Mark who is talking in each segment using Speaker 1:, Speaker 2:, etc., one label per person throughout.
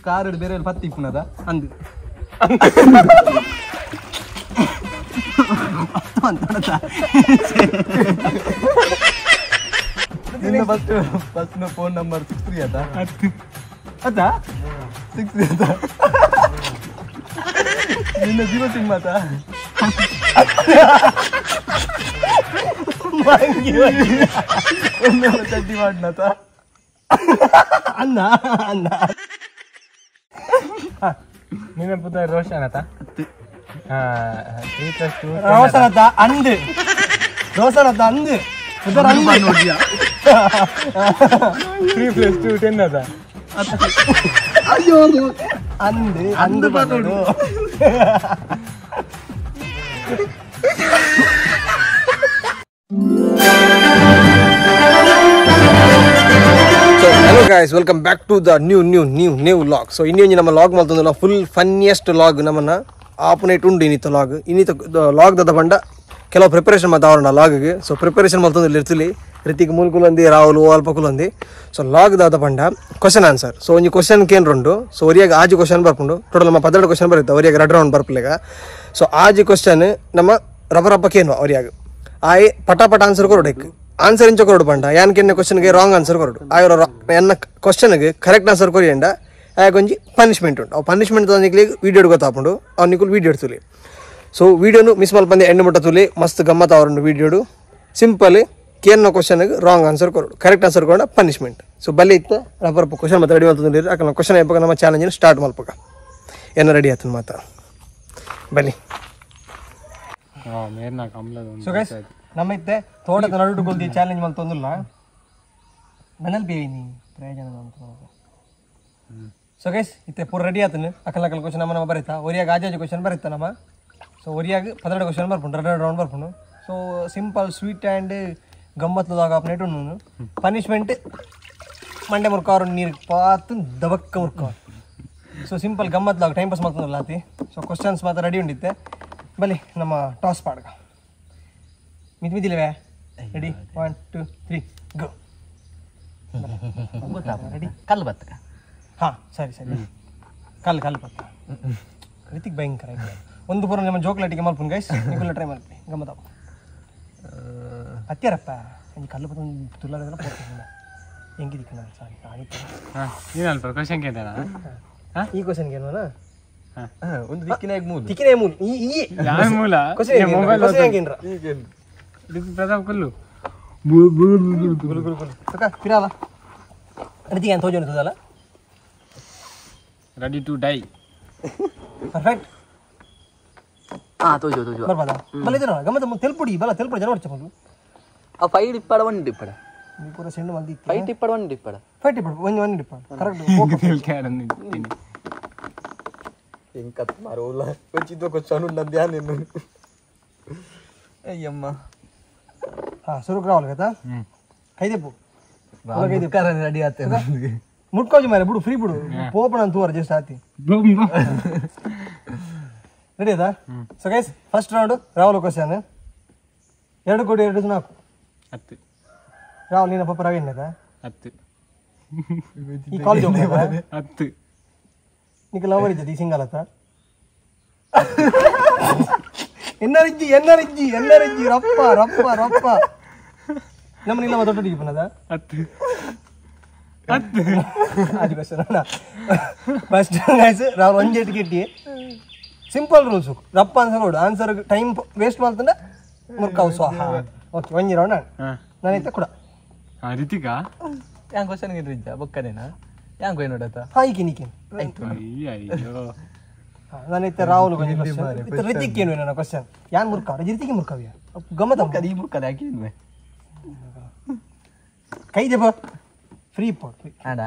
Speaker 1: Car ಬೇರೆ ಪತ್ತಿ ಇಪ್ಪುನದ
Speaker 2: ಅಂದು
Speaker 1: ನಿನ್ನ first first phone number 63 ಆತ ಅತ್ತ 63 ಆತ. ನಿನ್ನ ಜೀವ ಸಿಮ್ ಆತ. ಚಡ್ಡಿ ಮಾಡ್ನತ
Speaker 2: ಅನ್ನ ಅನ್ನ.
Speaker 3: ನಿನ್ನ ಪುತ್ರ ರೋಷನ್ ಆತ. 3 + 2
Speaker 2: ರೋಷನ್ ಆತ ಅಂದು. ರೋಷನ್ ಆತ ಅಂದು.
Speaker 3: 3 + 2 10 ಆತ.
Speaker 2: ಅಯ್ಯೋ ಅಂದು ಅಂದು ಬಂದು.
Speaker 4: So hello guys, welcome back to the new new new new vlog. So ಇನ್ನೊಂದು ನಮ್ಮ ಲಾಗ್ ಮಾಡ್ತಂದಲ್ಲ full funniest log ನಮ್ಮನ್ನ ಆಪನೇಟ್ ಉಂಡು ಇನ್ನಿತ್ತ ಲಾಗ್ ಇನ್ನಿತ ಲಾಗ್ ದದ ಬಂಡ ಕೆಲವು ಪ್ರಿಪರೇಷನ್ ಮಾತು ಅವರನ್ನ ಲಾಗ್ಗೆ. ಸೊ ಪ್ರಿಪರೇಷನ್ ಮಾಡ್ತಂದು ಇರ್ತಿಲಿ ರಿತಿಕ್ ಮೂಲ್ಕುಲಂದಿ ರಾಹುಲ್ ಅಲ್ಪ ಕುಲಂದಿ. ಸೊ ಲಾಗ್ ದಾದ ಬಂಡ question answer. So ಒಂಜಿ ಕ್ವಶನ್ ಕೇಂದ್ರುಂಡು. ಸೊ ಒರಿಯಾಗ ಆಜಿ ಕ್ವಶನ್ ಬರ್ಪುಂಡು. ಟೋಟಲ್ ನಮ್ಮ 12 ಕ್ವಶನ್ ಬರುತ್ತೆ. ಒರಿಯಾಗ 2 ರೌಂಡ್ ಬರ್ಪುಲೆಗ. ಸೊ ಆಜಿ ಕ್ವಶನ್ ನಮ್ಮ ರಬರಪ್ಪ ಕೇನ್ವ ಒರಿಯಾಗ ಆಯ್ ಪಟ ಪಟ ಆನ್ಸರ್ ಕೊರಡು. ಆನ್ಸರ್ ಇಂಚ ಕೊರಡು ಬಂಡ ಯಾನ್ ಕೆನ್ನ ಕ್ವಶನ್ಗೆ ರಾಂಗ್ ಆನ್ಸರ್ ಕೊರಡು. ಆಯ್ ಎನ್ನ ಕ್ವಶನ್ಗೆ ಕರೆಕ್ಟ್ ಆನ್ಸರ್ ಕೊರಿಯಂಡ ಆಯ್ ಒಂಜಿ ಪನಿಷ್ಮೆಂಟ್ ಉಂಟು. ಆ ಪನಿಷ್ಮೆಂಟ್ ನಿಕ್ಲಿ ವೀಡಿಯೋ ಗೊತ್ತಾಪುಂಡು. ಅವ್ನು ನಿಕುಲ್ ವೀಡಿಯೋ ತುಲಿ. ಸೊ ವೀಡಿಯೋನು ಮಿಸ್ ಮಲ್ಪಂದೆ ಎಂಡ್ ಮುಟ್ಟ ತುಲಿ ಮಸ್ತ್ ಗಮ್ಮತ್ ಅವರನ್ನು ವೀಡಿಯೋಡು. ಸಿಂಪಲ್ ಕೇನ್ನ ಕ್ವಶನ್ಗೆ ರಾಂಗ್ ಆನ್ಸರ್ ಕೊರಡು, ಕರೆಕ್ಟ್ ಆನ್ಸರ್ ಕೊಡ ಪನಿಷ್ಮೆಂಟ್. ಸೊ ಬಲ್ಲಿ ಇತ್ತ ರಬ್ಬರ್ ಕ್ವಶನ್ ಮತ್ತೆ ರೆಡಿ ಮಾಡ್ತಂದ್ರೆ ಅಕ್ಕ ಕ್ವಶನ್ అయిపోక ನಮ್ಮ ಚಾಲೆಂಜ್ ಸ್ಟಾರ್ಟ್ ಮಲ್ಪಕ ಏನೋ ರೆಡಿ ಆಯ್ತು ಮಾತಾ ಬಲ್ಲಿ. ಸೊ ಗೈಸ್ ನಮ್ಮ ಇತ್ತೆ ತೋಟದ ನಡುಟು ಕೊಲ್ದಿ ಚಾಲೆಂಜ್ ಮಲ್ತೊಂದಿಲ್ಲ ಮನೇಲಿ ಬೇವಿನಿ ಪ್ರಯೋಜನ ಅಂತ. ಸೊ ಗೈಸ್ ಇತ್ತೆ ಪೂರ ರೆಡಿ ಆತನು. ಅಕ್ಕಲ ಅಕ್ಕಲ ಕ್ವಶನ್ ನಮ್ಮ ಬರೀತಾ ಒರಿಯಾಗ ಆಜಾಜಿ ಕ್ವಶನ್ ಬರೀತಾ ನಮ್ಮ. ಸೊ ಒರಿಯಾಗ 12 ಕ್ವಶನ್ ಬರ್ಪುಂಡು, 2 ರೌಂಡ್ ಬರ್ಪುಂಡು. So simple sweet and ಗಮ್ಮತ್ಲದಾಗ ಆಪ್ನೇಟ್ ಉಂಡು. ಪನಿಷ್ಮೆಂಟ್ ಮಂಡೆ ಮುರ್ಕಾರು ನೀರು ಪಾತು ದಬಕ್ಕ ಮುರ್ಕಾರು. ಸೊ ಸಿಂಪಲ್ ಗಮ್ಮತ್ಲಾಗ ಟೈಮ್ ಪಾಸ್ ಮಾಡ್ತದಲ್ಲ ಆತಿ. ಸೊ ಕ್ವಶನ್ಸ್ ಮಾತ್ರ ರೆಡಿ ಉಂಡಿತ್ತೆ. ಬಲಿ ನಮ್ಮ ಟಾಸ್ ಪಾಡ್ಗ ಮಿತಿ ಮಿತಿಲ್ಲವೇ. Ready 1 2 3 go. Ready
Speaker 1: ಕಲ್ಲು ಬತ್ತ.
Speaker 2: ಹಾಂ ಸರಿ ಸರಿ ಕಲ್ಲು ಕಲ್ಲು ಬತ್ತ. ರಿತಿಕ್ ಭಯಂಕರ ಒಂದು ಪೂರ ನಮ್ಮ ಜೋಕ್ಲಾಟಿಗೆ ಮಲ್ಪುನ್ ಗೈಸ್. ನಿಕುಲ್ಲ ಟ್ರೈ ಮಲ್ಪಿ ಗಮ್ಮತ್ತಾಪ ಅತ್ಯಾರಪ್ಪ ಈ ಕಲ್ಲು ಬತ್ತ ತುಲ್ಲಾರ ಪೋಗ್ತೀನಿ ಹೆಂಗಿದಿಕ್ಕ ಸಾರಿ ಆಯ್ತು.
Speaker 3: ನೀನಲ್ಪ ಕ್ವಶನ್ ಕೇಳ್ತಾನ
Speaker 2: ಈ ಕ್ವಶನ್ ಕೇಳುವನ
Speaker 1: ಒಂದು ದಿಕ್ಕಿನ ಮೂಲ
Speaker 2: ದಿಕ್ಕಿನ ಮೂಲ ಈ ಈ
Speaker 3: ಯಾವ ಮೂಲ
Speaker 2: ಕ್ವಶನ್ ಕ್ವಶನ್ ಹೆಂಗೇನ್ರ
Speaker 3: ಪ್ರತಾಪ್ ಕಲ್ಲು
Speaker 2: ಗುಲು ಗುಲು ಗುಲು ಸಕ ಫಿರಾಲ ರಿತಿಕ್ ಏನು ತೋಜೋಣ ತೋದಲ್ಲ.
Speaker 3: Ready to die
Speaker 2: perfect.
Speaker 1: ಹಾ ತೋಜೋ ತೋಜೋ
Speaker 2: ಬರ್ಬಾದ ಬಲ ಇದರ ಗಮ್ಮತ ತೆಲ್ಪುಡಿ ಬಲ ತೆಲ್ಪುಡಿ ಜನ ಹೊಡ್ಚ
Speaker 1: ಆ 5 ಇಪ್ಪಡ 1 ಇಪ್ಪಡ
Speaker 2: ನೀ ಪೂರ ಸೆಂಡ್ ಮಲ್ದಿ
Speaker 1: 5 ಇಪ್ಪಡ 1 ಇಪ್ಪಡ
Speaker 2: 5 ಇಪ್ಪಡ 1 1 ಇಪ್ಪಡ ಕರೆಕ್ಟ್
Speaker 3: ತೆಲ್ಕಾರನ್ ಇತ್ತೀನಿ
Speaker 1: ಎಂಕತ್ ಮಾರೋಲ ಒಂಚಿದ ಕ್ವಶನ್ ಉಂಡ ಧ್ಯಾನ ಎನ್ನು ಅಯ್ಯಮ್ಮ.
Speaker 2: ಹಾ ಸುರು ಗ್ರಾವಲ್ ಗತಾ ಕೈದೆಪು
Speaker 1: ಕೈದೆಪು ರೆಡಿ ಆತೆ
Speaker 2: ಮುಟ್ಕೋಜಿ ಮಾರೆ ಬಿಡು ಫ್ರೀ ಬಿಡು ಪೋಪಣ ಅಂತ ತೋರ ಜಸ್ಟ್ ಆತಿ ರೆಡಿ ಅದಾ. So guys first round Rahul question. 2 ಕೋಟಿ 2 4
Speaker 3: 10.
Speaker 2: ರಾಹುಲ್ ನಿನ್ನ ಪಾಪ ರವಿ ಏನದ
Speaker 3: 10.
Speaker 2: ಈ ಕಾಲೇಜ್ ಹೋಗ್ತಾ
Speaker 3: 10.
Speaker 2: ನಿಕ ಲವರ್ ಇದ್ದ ಈ ಸಿಂಗಲ್ ಅತ್ತ ಎನ್ನರಿಜ್ಜಿ ಎನ್ನರಿಜ್ಜಿ ಎನ್ನರಿಜ್ಜಿ ರಪ್ಪ ರಪ್ಪ ರಪ್ಪ ನಮ್ಮ ನಿಲ್ಲ ದೊಡ್ಡ ಪನದ
Speaker 3: 10 10
Speaker 2: ಅದು question first guys Rahul ಒಂಜೆಟ್ Kitty simple rules ರಪ್ಪ answer ಕೊಡು answer time waste ಮಾಡ್ತಂದ್ರೆ ಮುರ್ಕಾವು ಸ್ವಾಹ. ಓಕೆ ಒಂಜಿ ರೌಂಡ್ ನಾನೈತೆ ಕೂಡ
Speaker 3: ರಿತಿಕಾ
Speaker 1: ಯಾನ್ ಕ್ವಶನ್ ಗಿರಿಜ್ಜ ಬೊಕ್ಕನೇನಾ ಯಾನ್ ಕೊಯ್ ನೋಡತ
Speaker 2: ಹಾ ಈಕೆ ನೀಕೆ
Speaker 3: ಅಯ್ಯೋ
Speaker 2: ನಾನೈತೆ ರಾಹುಲ್ ಒಂಜಿ ಕ್ವಶನ್ ಇತ್ತ ರಿತಿಕ್ ಏನು ನನ್ನ ಕ್ವಶನ್ ಯಾನ್ ಮುರ್ಕಾವ ರಿತಿಕ್ ಮುರ್ಕಾವಿಯ ಗಮ್ಮತ
Speaker 1: ಈ ಮುರ್ಕದ ಯಾಕೆ ಇನ್ವೆ
Speaker 2: ಕೈ ದೆಬ ಫ್ರೀ ಪೋಟ್
Speaker 1: ಆಡ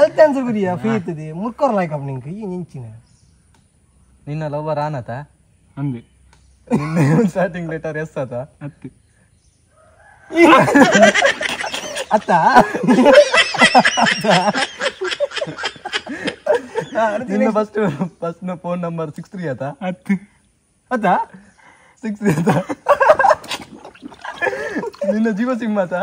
Speaker 2: ಎಲ್ತ ಆನ್ಸರ್ ಗುರಿಯ ಫ್ರೀ ಇರ್ತದೆ ಮುರ್ಕೋರ್ ಲೈಕ್ ಅಪ್ ನಿಂಗೆ ಈ ನಿಂಚಿನ
Speaker 1: ನಿನ್ನ ಲವರ್ ಆನತ
Speaker 3: ಅಂದೆ
Speaker 1: ನಿನ್ನ starting letter S ಆತ
Speaker 3: 10
Speaker 2: ಅತ್ತ
Speaker 1: ನಿನ್ನ first first phone number 63 ಆತ
Speaker 3: 10
Speaker 2: ಅತ್ತ
Speaker 1: 63 ಆತ ನಿನ್ನ ಜೀವ ಸಿಮ್ ಆತ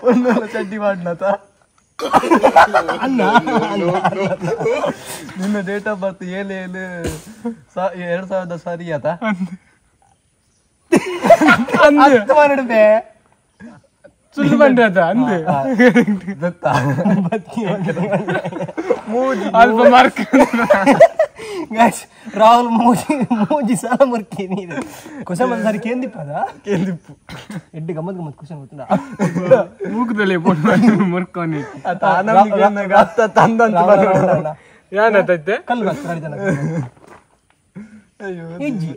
Speaker 1: ಒಂದಲ್ಲ ಚಡ್ಡಿ ಮಾಡ್ನತ ನಿನ್ನ date of birth 7 7 2000 ಸರಿ ಆತ
Speaker 3: ಸುಳ್ಳು ಬಂಡೆ ಆತ ಅಂದೆ ಅಲ್ಪ ಮಾರ್ಕ್
Speaker 2: ರಾಹುಲ್ ಮೂಜಿ ಮೂಜಿ ಸಲ ಮುರ್ಕಿ ನೀರು ಕ್ವಶನ್ ಬಂದ ಸಾರಿ ಕೇಂದಿಪ್ಪದ
Speaker 1: ಕೇಂದಿಪ್ಪು
Speaker 2: ಎಡ್ಡು ಗಮ್ಮತ್ ಗಮ್ಮತ್ ಕ್ವಶನ್ ಗೊತ್ತಿಲ್ಲ
Speaker 3: ಮೂಕದಲ್ಲಿ ಮುರ್ಕೊನಿ ಯಾನತ್ತೈತೆ
Speaker 2: ಕಲ್ಲು ಬರ್ತದೆ ಜನ ಇಜ್ಜಿ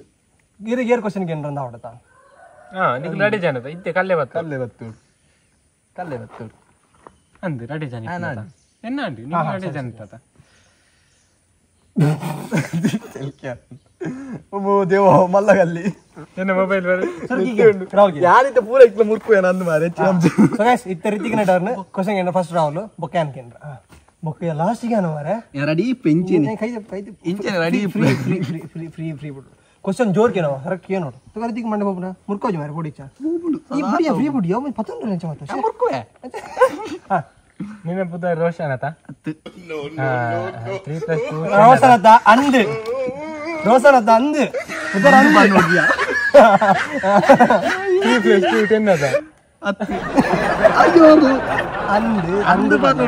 Speaker 2: ಗಿರಿ ಗೇರ್ ಕ್ವಶನ್ ಕೇಂದ್ರ ಹೊಡತ
Speaker 3: ಹಾ ನಿಕ್ ರೆಡಿ ಜನ ಇತ್ತೆ ಕಲ್ಲೆ ಬತ್ತು
Speaker 1: ಕಲ್ಲೆ ಬತ್ತು ಕಲ್ಲೆ ಬತ್ತು
Speaker 3: ಅಂದೆ ರೆಡಿ ಜನ ಎನ್ನ ಅಂಡಿ ನಿಕ್ ರೆಡಿ ಜನ ತಾತ
Speaker 1: ದೇವ ಮಲ್ಲಗಲ್ಲಿ
Speaker 3: ನನ್ನ ಮೊಬೈಲ್ ಬರ
Speaker 1: ಯಾರಿದ್ದ ಪೂರ ಇಕ್ಲ ಮುರ್ಕು ಏನಂದು ಮಾರೆ
Speaker 2: ಸೊ ಗೈಸ್ ಇತ್ತ ರೀತಿಗೆ ಟರ್ನ್ ಕ್ವಶನ್ ಕೇಂದ್ರ ಫಸ್ಟ್ ರಾಹುಲ್ ಬೊಕ್ಕೆ ಅನ್ ಕೇಂದ್ರ ಬೊಕ್ಕೆ ಲಾಸ್ಟ್ ಗೆ ಮಾರೆ
Speaker 1: ರೆಡಿ ಪೆಂಚಿನಿ
Speaker 2: ಕೈ ಕೈ
Speaker 1: ಇಂಚಿನ ready
Speaker 2: free free free free free free ಬಿಡು ಕ್ವಶನ್ ಜೋರ್ ಕೇನೋ ಹರಕ್ ಏನು ತುಗ ರೀತಿಗೆ ಮಂಡೆ ಹೋಗ್ನ ಮುರ್ಕೋಜಿ ಮಾರೆ ಪೊಡಿಚ ಈ ಬುಡಿಯ ಫ್ರೀ ಬುಡಿ ಯಾವ ಪತಂದ್ರ ನೆಂಚ ಮತ್ತೆ
Speaker 1: ಮುರ್ಕುವೆ
Speaker 2: ಹಾ
Speaker 3: ನಿನ್ನ ಪುದ ರೋಷನ್ ಆತ 3 + 2
Speaker 2: ರೋಷನ್ ಆತ ಅಂದು ರೋಷನ್ ಆತ ಅಂದು ಉದರ ಅಂದು
Speaker 1: ನೋಡಿಯಾ
Speaker 3: 3 + 2 10 ಆತ
Speaker 1: ಅಯ್ಯೋ
Speaker 2: ಅಂದು ಅಂದು ಬಂದು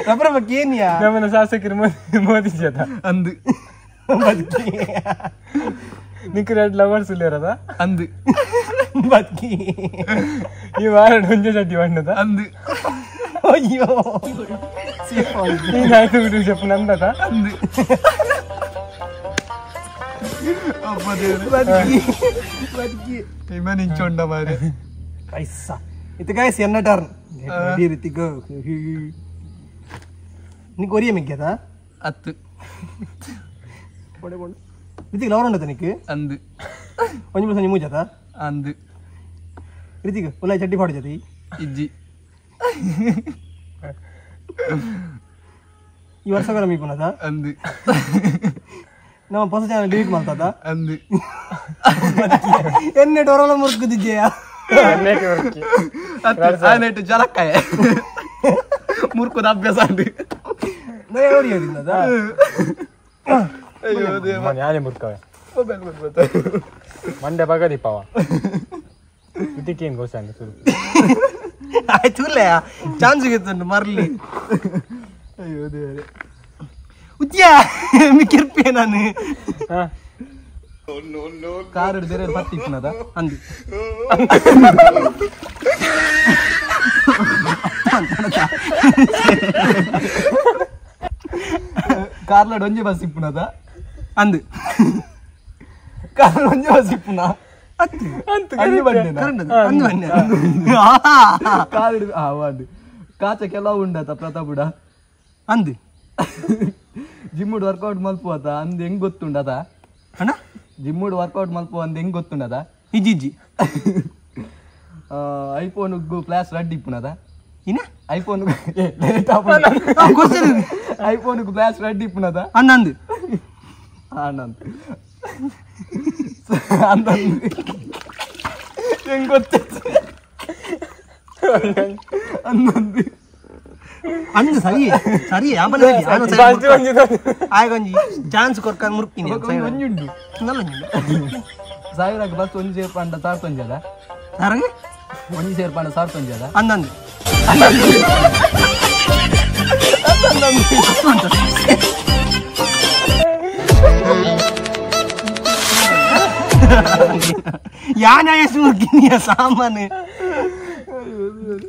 Speaker 2: ರಬ್ರ ಬಕ್ಕೇನಿಯಾ
Speaker 3: ನಮ್ಮನ ಶಾಸಕರು ಮೋದಿ ಜೊತೆ
Speaker 1: ಅಂದು
Speaker 2: ಬದುಕಿ
Speaker 3: ನಿಕ್ ರೆಡ್ ಲವರ್ಸ್ ಇಲ್ಲರದ
Speaker 1: ಅಂದು
Speaker 2: ಬದುಕಿ
Speaker 3: ಈ ವಾರ ಒಂಜೆ ಚಡ್ಡಿ ಬಣ್ಣದ
Speaker 1: ಅಂದು
Speaker 2: ಅಯ್ಯೋ
Speaker 3: ನೀನು ಆಯ್ತು ಬಿಡು చెప్పು ನಂದದ
Speaker 1: ಅಂದು
Speaker 2: ಬದುಕಿ ಬದುಕಿ
Speaker 1: ಇಮ್ಮ ನಿಂಚೊಂಡ ಮಾರೆ
Speaker 2: ಪೈಸಾ ಇದು ಗೈಸ್ ಎನ್ನ ಟರ್ನ್ ರೆಡಿ ರಿತಿಕ್ నీకు ఒరియా మిగ్గదా
Speaker 1: ಅತ್ತು
Speaker 2: ಪೊಡೆ ಪೊಡೆ ರಿತಿಕ್ ಲವರ್ ಉಂಡತ ನಿಕ್
Speaker 1: ಅಂದು
Speaker 2: ಒಂಜಿ ಪ್ಲಸ್ ಒಂಜಿ ಮೂಜತ
Speaker 1: ಅಂದು
Speaker 2: ರಿತಿಕ್ ಉಲಾಯ್ ಚಡ್ಡಿ ಪಾಡು ಜತಿ
Speaker 1: ಇಜ್ಜಿ
Speaker 2: ಈ ವರ್ಷ ಮೀಪುನದ
Speaker 1: ಅಂದು
Speaker 2: ನಮ್ಮ ಹೊಸ ಚಾನಲ್ ಡಿಲೀಟ್ ಮಾಡ್ತದ
Speaker 1: ಅಂದು
Speaker 2: ಎನ್ನೆ ಡೊರಲ ಮುರ್ಕುದಿಜ್ಜೆಯ
Speaker 1: ಆನೆಟ್ ಜಲಕ್ಕಾಯ ಮುರ್ಕುದ ಅಭ್ಯಾಸ ಅಂದು
Speaker 3: ಯಾನೇ ಮುರ್ಕವೆ ಮಂಡೆ ಬಗದಿಪ್ಪವ ಇದಕ್ಕೇನು ಗೋಸಾಂಗ ಸುರು
Speaker 2: ಆಯ್ತು ಇಲ್ಲ ಚಾನ್ಸ್ ಸಿಗುತ್ತುಂಟು ಮರ್ಲಿ
Speaker 1: ಅಯ್ಯೋ ದೇವರೇ
Speaker 2: ಉದ್ಯಾ ಕಿರ್ಪೆ ನಾನು
Speaker 1: ಕಾರ್ ಬೇರೆ ಪತ್ತಿ ಇಪ್ಪನದ
Speaker 2: ಅಂದು
Speaker 1: ಕಾರ್ಲಡ್ ಒಂಜೆ ಬಸ್ ಇಪ್ಪುನದ
Speaker 2: ಅಂದು
Speaker 1: ಕಾರ್ಲಡ್ ಒಂಜೆ ಬಸ್ ಇಪ್ಪುನ ಅಂದು
Speaker 2: ಅಂದು ಬನ್ನಿ
Speaker 1: ಕಾರ್ ಅಂದು ಕಾಚ ಕೆಲವು ಉಂಡತ ಪ್ರತಾಪುಡ
Speaker 2: ಅಂದು
Speaker 1: ಜಿಮ್ಮುಡ್ ವರ್ಕೌಟ್ ಮಲ್ಪುವತ ಅಂದ್ ಹೆಂಗ್ ಗೊತ್ತುಂಡತ
Speaker 2: ಅಣ್ಣ
Speaker 1: ಜಿಮ್ಮುಡ್ ವರ್ಕೌಟ್ ಮಲ್ಪು ಅಂದ್ ಹೆಂಗ್ ಗೊತ್ತುಂಡತ
Speaker 2: ಇಜ್ಜಿ ಇಜ್ಜಿ
Speaker 1: ಐಫೋನ್ ಫ್ಲಾಶ್ ರಡ್ಡಿ ಇಪ್ಪುನದ
Speaker 2: ಇನ್ನ
Speaker 1: iPhone iPhone flash Reddy ಇಪ್ಪುನದ
Speaker 2: ಅಂದಂದು
Speaker 1: Anand ಅಂದಂದು ಹೆಂಗ್ ಗೊತ್ತಿತ್ತು ಅಂದಂದು
Speaker 2: ಅಂದು ಸರಿ ಸರಿ ಆಯ್ಕೊಂಜಿ ಚಾನ್ಸ್ ಕೊರ್ಕ ಮುರ್ಕಿನಿ
Speaker 1: ಒಂಜುಂಡು
Speaker 2: ನಲ್ಲ
Speaker 1: ಸಾವಿರಕ್ಕೆ ಬಸ್ ಒಂಜಿ ಸೇರ್ಪಂಡ ಸಾರ್ ತೊಂಜದ
Speaker 2: ಸಾರಂಗೆ
Speaker 1: ಒಂಜಿ ಸೇರ್ಪಂಡ ಸಾರ್ ತೊಂಜದ
Speaker 2: ಅಂದಂದು ಯಾನ ಎಷ್ಟು ಮುರ್ಕಿನಿಯ ಸಾಮಾನು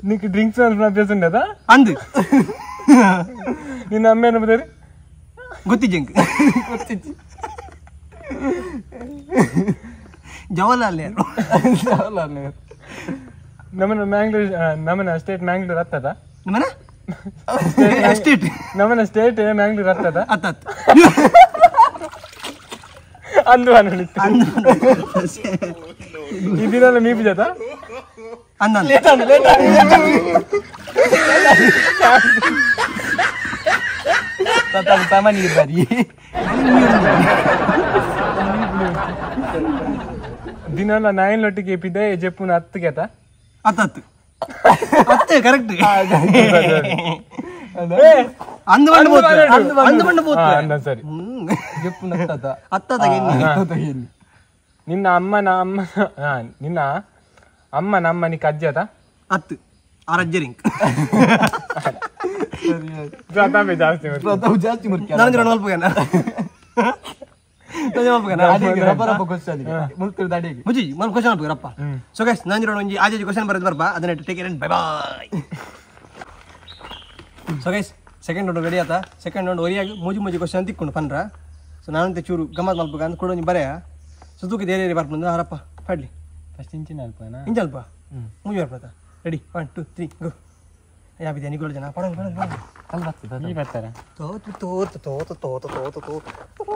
Speaker 3: నీకు డ్రింక్స్ అభ్యాసం ఉండదా
Speaker 2: అందు
Speaker 3: నిన్న అమ్మాయి పేరు
Speaker 2: ಗೊತ್ತಿಜ್ಜಂಕ್
Speaker 1: ಗೊತ್ತಿಜ್ಜಿ
Speaker 2: ಜವಾಹರ್ಲಾಲ್ ನೆಹರು
Speaker 1: ಜವಾಹರ್ಲಾಲ್ ನೆಹರು
Speaker 3: ನಮ್ಮನ ಮ್ಯಾಂಗ್ಳೂರ್ ನಮ್ಮನ ಸ್ಟೇಟ್ ಮ್ಯಾಂಗ್ಳೂರ್ ಹತ್ತದ
Speaker 2: ನಮ್ಮನ ಸ್ಟೇಟ್
Speaker 3: ನಮ್ಮನ ಸ್ಟೇಟ್ ಮ್ಯಾಂಗ್ಳೂರ್ ಹತ್ತದ
Speaker 2: ಹತ್ತತ್ತು
Speaker 3: ಅಂದು ಅನ್ಬಿಟ್ಟು ಈ ದಿನ ಮೀಪು ಜೊತ
Speaker 2: ಅಂದ
Speaker 1: ಸಾಮಾನ್ಯ ಬಾರಿ
Speaker 3: ದಿನ ನಾಯಿನ ಲೊಟ್ಟಿಗೆ ಪಿದೆ ಜಪ್ಪುನ ಹತ್ತು ಕೇತ
Speaker 2: ಹತ್ತು ಹತ್ತು ಕರೆಕ್ಟ್ ಅಂದು ಅಂದು ಅಂದು
Speaker 3: ಸರಿ
Speaker 1: ಜಪ್ಪುನ ಹತ್ತ
Speaker 3: ನಿನ್ನ ಅಮ್ಮನ ಅಮ್ಮ ನಿನ್ನ ಅಮ್ಮ ನಮ್ಮ ನಿಕ್ಕ ಅಜ್ಜಿ ಆತ
Speaker 2: ಹತ್ತು ಆರಜ್ಜರಿಂಗ್
Speaker 3: ಪ್ರತಾಪೇ ಜಾಸ್ತಿ
Speaker 1: ಪ್ರತಾಪ್ ಜಾಸ್ತಿ ಮುರ್ಕಿ
Speaker 2: ನಾನು ಮಲ್ಪಗನ ಮುಜಿ ಮಲ್ಪ ಕ್ವಶನ್ ಮಲ್ಪಗರಪ್ಪ. ಸೊ ಗೈಸ್ ನಾನು ಒಂಜಿ ಆಜಿ ಕ್ವಶನ್ ಬರೆದು ಬರ್ಪ ಅದನ್ನ take care and bye bye. So guys second round ready ಆತ. ಸೆಕೆಂಡ್ ರೌಂಡ್ ಒರಿಯಾಗಿ ಮೂಜಿ ಮೂಜಿ ಕ್ವಶನ್ ತಿಕ್ಕೊಂಡು ಪನ್ರ. ಸೊ ನಾನಂತೆ ಚೂರು ಗಮ್ಮತ್ ಮಲ್ಪಗ ಅಂತ ಕೂಡ ಒಂಜಿ ಬರೆಯ. ಸೊ ತೂಕಿ ದೇರಿ ಬರ್ಪಂದು ಹರಪ್ಪ ಫಡ್ಲಿ
Speaker 3: ಫಸ್ಟ್ ಇಂಚಿನ ಅಲ್ಪ
Speaker 2: ಇಂಚ ಅಲ್ಪ ಮೂಜಿ ಬರ್ಪತ. ರೆಡಿ 1 2 3 ಗೋ. ಯಾವಿದೆ ನಿಗೋಳು ಜನ ಪಡೋಣ ಪಡೋಣ
Speaker 1: ಅಲ್ಲಿ ಬರ್ತದೆ
Speaker 3: ಈ ಬರ್ತಾರ
Speaker 2: ತೋ ತೋ ತೋ ತೋ ತೋ ತೋ ತೋ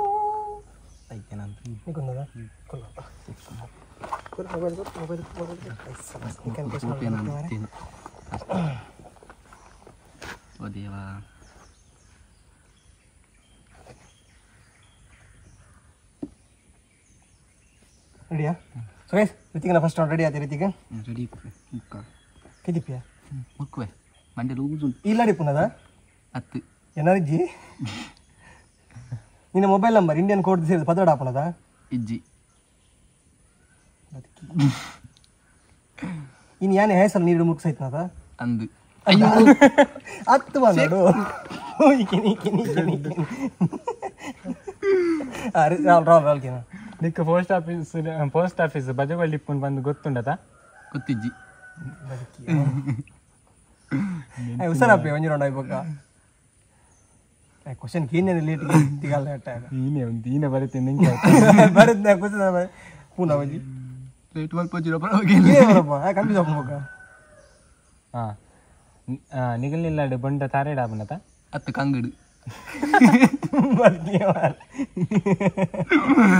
Speaker 1: ಐತೇನಂತ
Speaker 2: ನಿಗೊಂದದ ಕೊಲ್ಲಪ್ಪ ಕೊಲ್ಲ mobile mobile mobile
Speaker 1: ಓ ದೇವಾ
Speaker 2: ರೆಡಿಯಾ? ಸೊ ಗೈಸ್ ರಿತಿಕ್ನ first round ready ಆಯ್ತು. ರಿತಿಕ್
Speaker 1: ರೆಡಿ ಮುಕ್ಕ
Speaker 2: ಕೆದಿಪಿಯಾ
Speaker 1: ಮುಕ್ಕುವೆ ಮಂಡೆ ಲೂಸು
Speaker 2: ಇಲ್ಲ ಪುನದ
Speaker 1: ಹತ್ತು
Speaker 2: ಎನರ್ಜಿ ನಿನ್ನ mobile number Indian code ಸೇರಿದ ಪದಡ ಆಪನದ
Speaker 1: ಇಜ್ಜಿ
Speaker 2: ಇನ್ನು ಯಾನೆ ಹೆಸರು ನೀರು ಮುಕ್ಸೈತ್ನದ
Speaker 1: ಅಂದು
Speaker 2: ಹತ್ತು ಬಂದಡು ರಾಲ್ ರಾಲ್ ರಾಲ್ಕಿನ
Speaker 3: ನಿಕ್ಕ post office post office ಬಜಗೊಳ್ಳಿ ಇಪ್ಪುಂಡು ಬಂದು ಗೊತ್ತುಂಡತ
Speaker 1: ಗೊತ್ತಿಜ್ಜಿ
Speaker 2: ಹುಷಾರಪ್ಪಿ ಒಂಜಿ ರೌಂಡ್ ಆಯ್ಬಕ್ಕ ಕ್ವಶನ್ ಕೀನೇ ಲೇಟ್ ತಿಗಲ್ಲ
Speaker 3: ಈನೆ ಒಂದು ಈನೆ ಬರುತ್ತೆ ನಿಂಗೆ
Speaker 2: ಬರುತ್ತೆ ಕ್ವಶನ್ ಪೂನಾ ಒಂಜಿ
Speaker 1: ಲೇಟ್ ಮಲ್ಪ
Speaker 2: ಬರಪ್ಪ ಕನ್ಫ್ಯೂಸ್ ಆಪುಂಡು
Speaker 3: ಹಾಂ ನಿಗಲ್ನಿಲ್ಲಾಡು ಬೊಂಡ ತಾರೇಡ ಆಪುನತ
Speaker 1: ಅತ್ತು ಕಂಗಡು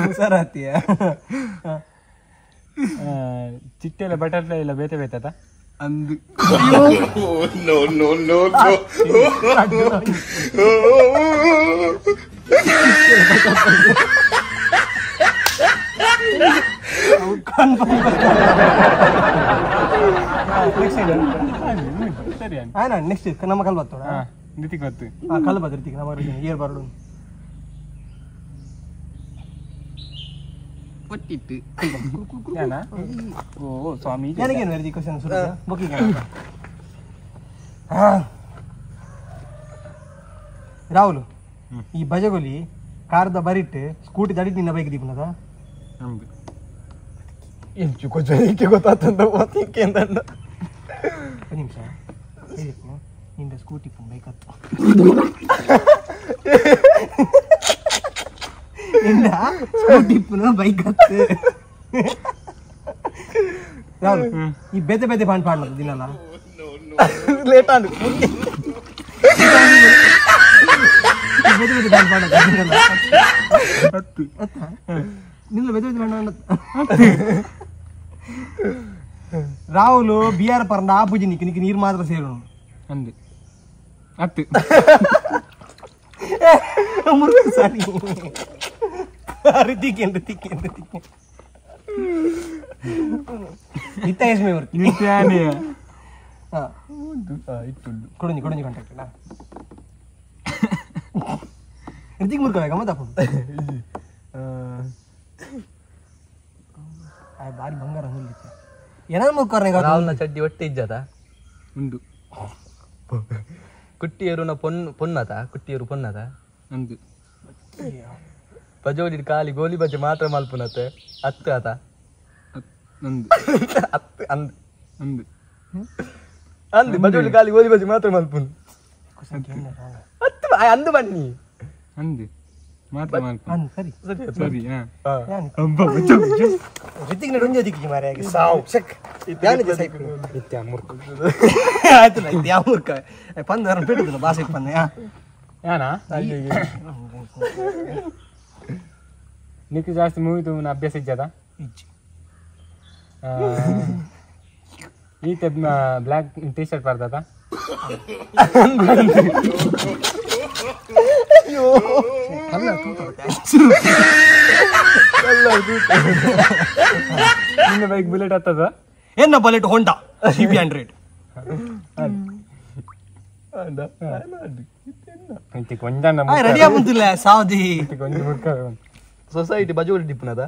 Speaker 2: ಹುಷಾರಾತಿಯ
Speaker 3: ಚಿಟ್ಟೆಲ್ಲ ಬಟರ್ಫ್ಲೈ ಇಲ್ಲ ಬೇತೆ ಬೇತತ
Speaker 1: ಅಂದು
Speaker 5: no no no no
Speaker 3: ಸರಿ
Speaker 2: ಆಯ್ನ ನೆಕ್ಸ್ಟ್ ನಮ್ಮ ಕಲ್ ಬತ್ತೋಡ
Speaker 3: ರಿತಿಕ್ ಗೊತ್ತು
Speaker 2: ಹಾಂ ಕಲ್ ಬತ್ತು ರಿತಿಕ್ ನಮ್ಮ ಏರ್ ಬರಡು
Speaker 1: ಕೊಟ್ಟಿತ್ತು
Speaker 3: ಓ ಸ್ವಾಮಿ
Speaker 2: ನನಗೇನು ರಿತಿಕ್ ಕ್ವಶನ್ ಸುರು ಬುಕ್ಕಿಂಗ್ ರಾಹುಲ್ ಈ ಬಜಗೊಲಿ ಕಾರದ ಬರಿಟ್ಟು ಸ್ಕೂಟಿ ದಡಿ ನಿನ್ನ ಬೈಕ್ ದೀಪನದ
Speaker 3: ನಮ್ದು
Speaker 1: ಇಂಚು ಕೊಂಚ ಇಂಚು ಗೊತ್ತಾತಂದ ಓತಿಕ್ಕೆ ಅಂತಂದ
Speaker 2: ಒಂದು ನಿಮಿಷ ನಿಂದ ಸ್ಕೂಟಿ ಬೈಕ್ ಹತ್ತು ನಿಂದ ಸ್ಕೂಟಿ ಬೈಕ್ ಹತ್ತು ರಾಹುಲ್ ಈ ಬೇತೆ ಬೇತೆ ಪಾಂಡ್ ಪಾಂಡ್ ದಿನಲ್ಲ
Speaker 1: ಲೇಟ್ ಆಂಡ್
Speaker 2: ಬೇತೆ ಬೇತೆ ಪಾಂಡ್ ಪಾಂಡ್ ದಿನಲ್ಲ
Speaker 3: ಹತ್ತು
Speaker 2: ನಿನ್ನ ಬೇತೆ ಬೇತೆ ಪಾಂಡ್ ರಾಹುಲ್ ಬಿ ಆರ್ ಪರಂಡ ಆ ಪೂಜೆ ನಿಕ್ಕ ನಿಕ್ಕ ನೀರು ಮಾತ್ರ ಸೇರೋಣ
Speaker 3: ಅಂದು ಹತ್ತು
Speaker 2: ಮುರುಘ ಸಾರಿ ರಿತಿಕ್ ರಿತಿಕ್ ರಿತಿಕ್ ಇತ್ತ ಯಶ್ಮಿ ಬರ್ತೀನಿ ಹಾಂ ಕೊಡಂಜಿ ಕೊಡಂಜಿ ಕಾಂಟ್ಯಾಕ್ಟ್ ಇಲ್ಲ ರಿತಿಕ್ ಮುರ್ಕ ಗಮ್ಮತ್ ಹಾಕೊಂಡು ಬಾರಿ ಬಂಗಾರ ಹೊಲಿತ್ತೆ ಏನಾರು ಮುರ್ಕಾರ
Speaker 1: ರಾಹುಲ್ನ ಚಡ್ಡಿ ಒಟ್ಟೆ ಇಜ್ಜದ
Speaker 3: ಉಂಡು
Speaker 1: ಕುಟ್ಟಿಯರುನ ಪೊಣ್ಣು ಪೊನ್ನದ ಕುಟ್ಟಿಯರು ಪೊನ್ನದ
Speaker 3: ಅಂದು
Speaker 1: ಬಜೋಲಿ ಖಾಲಿ ಗೋಲಿ ಬಜೆ ಮಾತ್ರ ಮಲ್ಪುನತೆ ಹತ್ತು ಆತ
Speaker 3: ನಂದು
Speaker 1: ಹತ್ತು ಅಂದು
Speaker 3: ಅಂದು
Speaker 1: ಅಂದು ಬಜೋಲಿ ಖಾಲಿ ಗೋಲಿ ಬಜೆ ಮಾತ್ರ ಮಲ್ಪುನ್ ಹತ್ತು ಅಂದು ಬನ್ನಿ
Speaker 3: ಅಂದು ಮಾತ್ರ ಮಲ್ಪುನ್
Speaker 2: ಅಂದು ಸರಿ
Speaker 3: ಸರಿ ಹಾ
Speaker 2: ರಿತಿಕ್ ನಡು ಒಂಜಿ ದಿಕ್ಕಿ ಮಾರೆ ಸಾವು ಶಕ್ ಯಾನೆ ಸೈಕಲ್
Speaker 3: ಇತ್ಯ ಮುರ್ಕ
Speaker 2: ಆಯ್ತು ಇತ್ಯ ಮುರ್ಕ ಪಂದ ಅರನ್ ಪೆಟ್ಟುದಿಲ್ಲ ಬಾಸೆ ಪಂದ
Speaker 3: ಯಾನಾ ನಿಕ್ ಜಾಸ್ತಿ ಮೂವಿ ತೂವನ ಅಭ್ಯಾಸ ಇಜ್ಜದ
Speaker 2: ಇಜ್ಜಿ
Speaker 3: ಈತ black T shirt ಬರ್ತದ
Speaker 1: ಅಯ್ಯೋ
Speaker 3: ನಿನ್ನ ಬೈಕ್ ಬುಲೆಟ್ ಹತ್ತದ
Speaker 2: ಏನ ಬುಲೆಟ್ ಹೋಂಡಾ ಸಿಬಿ 100 ರೆಡಿ ಆಗುಂತಿಲ್ಲ ಸಾವದಿ
Speaker 1: ಸೊಸೈಟಿ ಬಜೋಡಿ ಡಿಪ್ಪನದ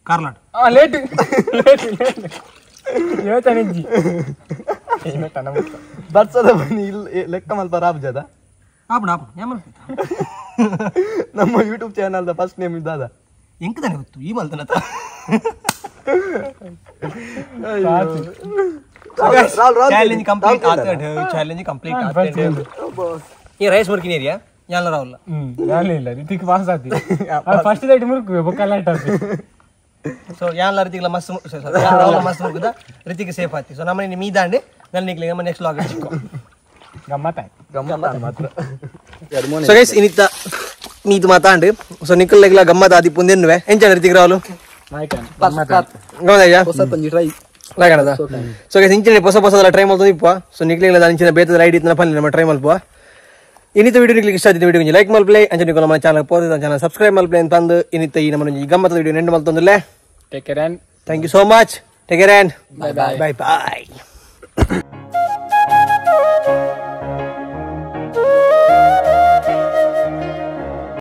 Speaker 2: ಕಾರ್ಲಾಡ್
Speaker 3: ಲೇಟ್ ಲೇಟ್ ಲೇಟ್ ಯೋಚನೆ ಇಜ್ಜಿ
Speaker 1: ಬರ್ಸದ ಬನ್ನಿ ಇಲ್ಲ ಲೆಕ್ಕ ಮಲ್ಪ ರಾಬ್ಜದ
Speaker 2: ಆಪಣ ಆಪಣ ಯಾಮಲ್
Speaker 1: ನಮ್ಮ YouTube channel the first name ಇದ್ದಾದ
Speaker 2: ಎಂಕದಾನೆ ಗೊತ್ತು ಈ ಮಲ್ತನ ಚಾಲೆಂಜ್ ಕಂಪ್ಲೀಟ್ ಆತಡ್ ಚಾಲೆಂಜ್ ಕಂಪ್ಲೀಟ್ ಆತಡ್ ಈ ರೈಸ್ ಮುರ್ಕಿನ ಏರಿಯಾ ಯಾಲ ರಾವುಲ್ಲ
Speaker 3: ಯಾಲ ಇಲ್ಲ ರಿತಿಕ್ ಪಾಸ್ ಆತಿ ಫಸ್ಟ್ ದೈಟ್ ಮುರ್ಕು ಬೊಕ್ಕ ಲೇಟ್ ಆತಿ
Speaker 2: ಸೊ ಯಾಲ ರಿತಿಕ್ಲ ಮಸ್ತ್ ರಾವುಲ್ಲ ಮಸ್ತ್ ಮುರ್ಕುದ ರಿತಿಕ್ ಸೇಫ್ ಆತಿ ಸೊ ನಮ್ಮನೆ ಮೀದಾಂಡೆ ನನ್ನ ನಮ್ಮ ನೆಕ್ಸ್ಟ್ ಲಾಗ್ ಚಿಕ್ಕೋ
Speaker 3: ಗಮ್ಮತ್ತ
Speaker 1: ಗಮ್ಮತ್ತ ಮಾತ್ರ
Speaker 4: ಸೊ ಗೈಸ್ ಇನ್ನಿತ್ತ ಮೀದು ಮಾತಾಂಡು ಸೊ ನಿಕ್ಕಲ್ಲೆಗ್ಲ ಗಮ್ಮತ್ ಆದಿ ಪುಂದೆನ್ನುವೆ ಎಂಚ ರಿತಿಕ್ ರಾವುಲು
Speaker 1: ಟ್ರೈ
Speaker 4: ಲಾಗಣದ ಸೊ ಗೈಸ್ ಇಂಚಿನ ಹೊಸ ಹೊಸದಲ್ಲ ಟ್ರೈ ಮಾಡ್ತದೆ ಇಪ್ಪ ಸೊ ನಿಕ್ಲಿಂಗ್ಲ ಇಂಚಿನ ಬೇತದ ಐಡಿ ಇತ್ತು ಪನ್ನಿ ನಮ್ಮ ಟ್ರೈ ಮಲ್ಪ ಇನ್ನಿತ ವಿಡಿಯೋ ನಿಕ್ಲಿಗೆ ಇಷ್ಟ ಆಯ್ತು ವಿಡಿಯೋ ಲೈಕ್ ಮಲ್ಪ್ಲೆ ಅಂಚ ನಿಕ್ಲ ನಮ್ಮ ಚಾನಲ್ ಪೋದ ಚಾನಲ್ ಸಬ್ಸ್ಕ್ರೈಬ್ ಮಲ್ಪ್ಲೆ ಅಂತ ಅಂದು ಇನ್ನಿತ ಈ ನಮ್ಮ ಈ ಗಮ್ಮತ್ತದ video ನೆಂಡು ಮಲ್ತೊಂದಿಲ್ಲ
Speaker 3: take care and
Speaker 4: thank you so much take care and bye bye bye.